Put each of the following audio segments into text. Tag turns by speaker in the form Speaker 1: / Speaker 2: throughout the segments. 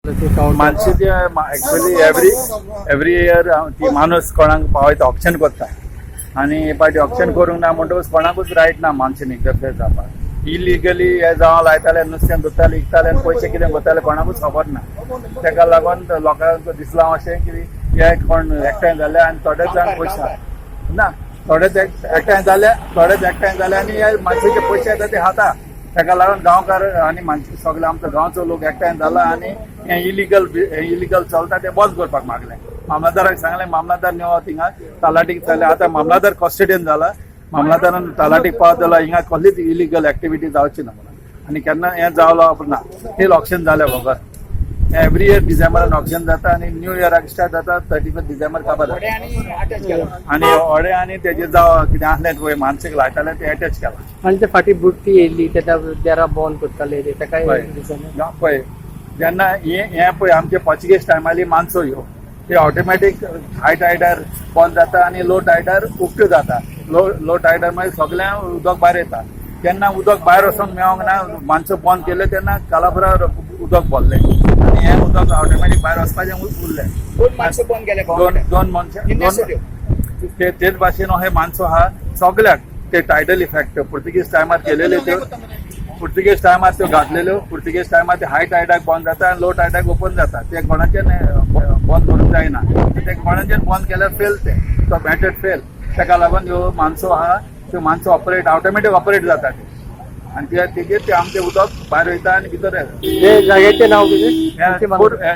Speaker 1: मानशे ते actually every every year ती माणूस कोणाक पावयता, ऑक्शन करता आनी हे पाटी ऑक्शन करूंक ना म्हणटकूच कोणाकूच रायट ना मानशेन इंटरफेर जावपाक. इलिगली हे जावं लायताले, नुस्तें धरताले, विकताले आनी पयशे कितें करताले कोणाकूच खबर ना. ताका लागून लोकांक दिसलां अशें की हे कोण एकठांय जाले आनी थोडेच जाण पयशे ना, थोडेच एकठांय जाले, थोडेच एकठांय जाले आनी हे मानशेचे पयशे येता ते खाता. ताका लागून गांवकार आनी मानशे सगळे आमचो गांवचो लोक एकठांय जाला आनी हे इलिगल इलिगल चलता ते बंद करपाक मागलें. मामलादाराक सांगलें, मामलादार न्हू थिंगा तलाटीक चल्ले. आतां मामलादार कस्टडियन जाला. मामलादारान तलाटीक पावत जाल्यार हिंगा कसलीच इलिगल एक्टिविटी जावची ना म्हणून आनी केन्ना हें जावलो ना. हे ऑक्शन जाल्या बगर एवरी इयर डिसेंबरान ऑक्शन जाता आनी न्यू इयराक स्टार्ट जाता, 31 डिसेंबर काबार जाता. आनी होडे आनी तेजे जावं कितें आसलें पळय, मानसीक लायताले ते एटॅच केला.
Speaker 2: आनी ते फाटीं बुडटी येयल्ली तेन्ना देरां बंद करताले ते, ताकाय
Speaker 1: हय.
Speaker 2: रिजन?
Speaker 1: पळय, जेन्ना हे हे पळय आमचे पोर्चुगीज टायमाली मानसो ह्यो ते ऑटोमॅटीक हाय टायडार बंद जाता आनी लो टायडार उक्त्यो जाता. लो लो टायडार मागीर सगळें उदक भायर येता. तेन्ना उदक भायर वचोंक मेळोंक ना, मानसो बंद केले तेन्ना कालापुरा उदक भरलें आनी हें उदक ऑटोमॅटीक भायर वचपाचें उरलें.
Speaker 3: दोन माणसं बंद गेले.
Speaker 1: दोन दोन मनशां दोन ते तेच भाशेन हे मानसो आहा सगळ्याक ते टायडल इफेक्ट पुर्तुगीज टायमार केलेले, त्यो पुर्तुगेज टायमार त्यो घातलेल्यो. पुर्तुगेज टायमार ते हाय टायडाक बंद जाता आनी लो टायडाक ओपन जाता. ते कोणाच्यान बंद करूंक जायना. ते कोणाच्यान बंद केल्यार फेल, ते तो मॅथड फेल. ताका लागून ह्यो मानसो आहा त्यो मानसो ऑपरेट ऑटोमॅटीक ऑपरेट जाता ते आनी ते तेजेर ते आमचें उदक भायर वयता आनी भितर येता.
Speaker 2: हे जाग्याचें नांव कितें?
Speaker 1: हे फोर हे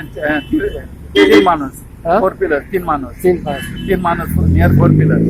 Speaker 1: तीन माणूस.
Speaker 2: हा?
Speaker 1: फोर पिलर, तीन माणूस.
Speaker 2: तीन पांच.
Speaker 1: तीन माणूस, नियर फोर पिलर.